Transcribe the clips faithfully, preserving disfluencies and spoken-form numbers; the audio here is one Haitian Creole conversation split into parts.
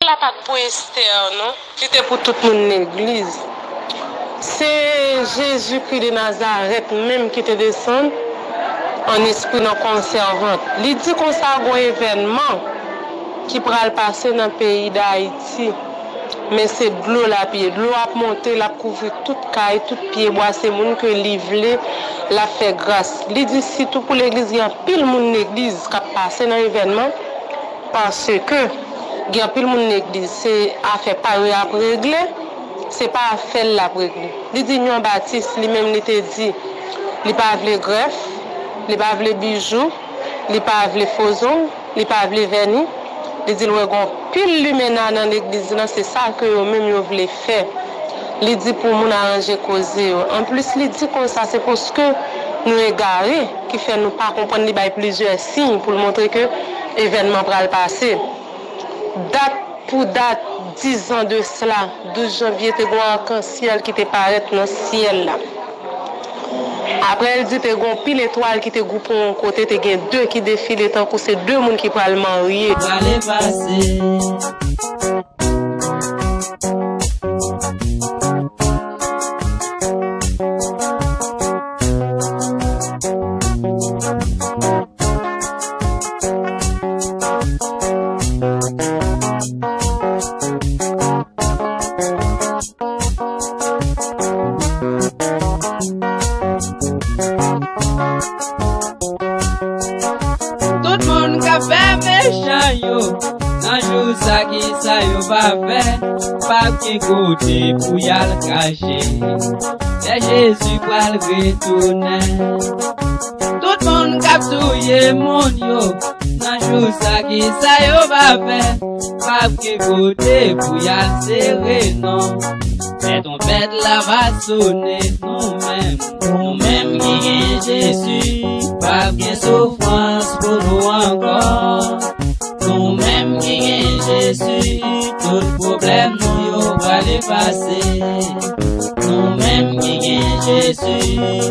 Sa pa t pou Estè, non. Li te pou tout moun legliz. Se Jezikri de Nazarèt menm ki te desann an espri nan kò yon sèvant. Li di konsa, gon evènman ki pral pase nan peyi Dayiti. Men se dlo l ap ye. Dlo ap monte, l ap kouvri tout kay, tout pyebwa. Se moun ke li vle, l ap fè gras. Li di sitou pou legliz, gen anpil moun legliz k ap pase nan evènman, paske gen anpil moun legliz, se afè pa yo y ap regle, se pa afè l l ap regle. Li di Nyon Batis, li menm, li te di, li pa vle grèf, li pa vle bijou, li pa vle fo zong, li pa vle vèni. Li di l wè gon pil limena nan legliz lan, se sa ke yo menm yo vle fè. Li di pou moun aranje koze yo. Anplis, li di konsa, se paske nou egare ki fè nou pa konprann. Li bay plizyè siy pou l montre ke evènman pral pase. Dat pou dat, dis zan de sila, douz janvye, te gon akansyèl ki te parèt nan syèl la. Apre, l di te gon pil etwal ki te gwoupe yon kote, te gen de ki defile tankou se de moun ki pral marye. Prale pase. Tout moun k ap fè mechan yo, nan jou sa, kisa yo va fè? P ap gen kote pou y al kache. Lè Jezi pral retounen, tout moun k ap touye moun yo, nan jou sa, kisa yo va fè? P ap gen kote pou y al sere non. Lè twonpèt la va sone, nou menm, nou menm ki gen Jezi, p ap gen soufrans pou nou ankò. Nou menm ki gen Jezi, tout pwoblèm nou yo prale pase. Nou menm ki gen Jezi,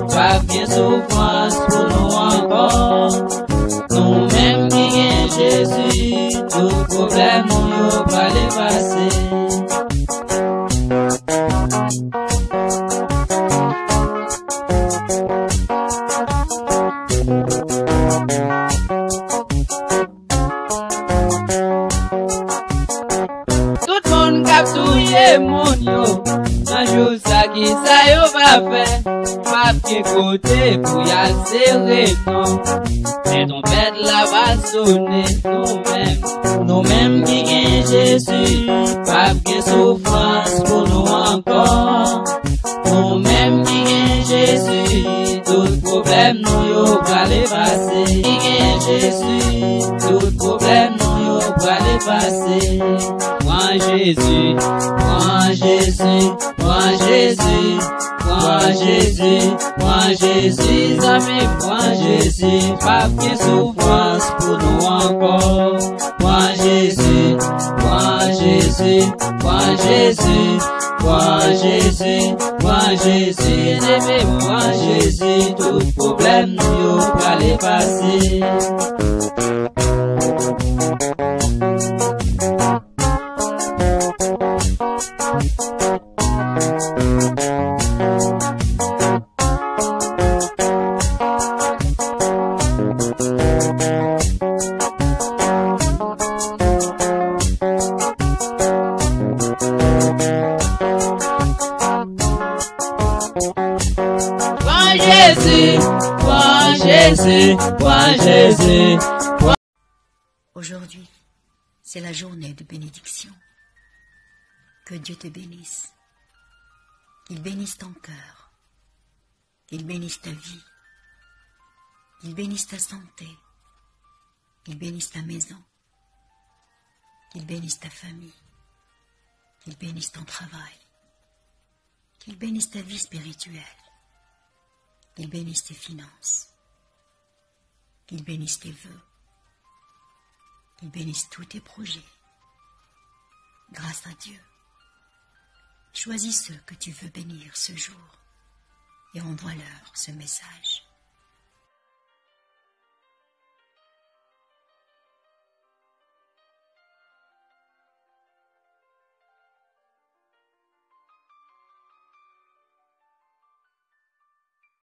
p ap gen soufrans pou nou ankò. Nou menm ki gen Jezi, tout pwoblèm nou yo prale pase. Tout moun k ap touye moun yo, nan jou sa, kisa yo va fè? P ap gen kote pou y al sere non. Lè twonpèt la va sone, nou menm, nou menm ki gen Jezi, p ap gen soufrans pou nou ankò. Nou menm ki gen Jezi, tout pwoblèm nou yo prale pase. Ki gen Jezi, tout pwoblèm nou yo prale pase. Pran Jezi, pran Jezi, pran Jezi, pran Jezi, pran Jezi, zanmi, pran Jezi, p ap gen soufrans pou nou ankò. Pran Jezi, pran Jezi, pran Jezi, pran Jezi, pran Jezi, byeneme, pran Jezi, tout pwoblèm nou yo prale pase. Pran Jezi, pran Jezi, pran Jezi. Aujourd'hui, c'est la journée de bénédiction. Que Dieu te bénisse. Qu'il bénisse ton cœur. Qu'il bénisse ta vie. Qu'il bénisse ta santé. Qu'il bénisse ta maison. Qu'il bénisse ta famille. Qu'il bénisse ton travail. Qu'il bénisse ta vie spirituelle. Qu'il bénisse tes finances. Qu'il bénisse tes vœux. Qu'il bénisse tous tes projets. Grâce à Dieu. Choisis ceux que tu veux bénir ce jour et envoie-leur ce message.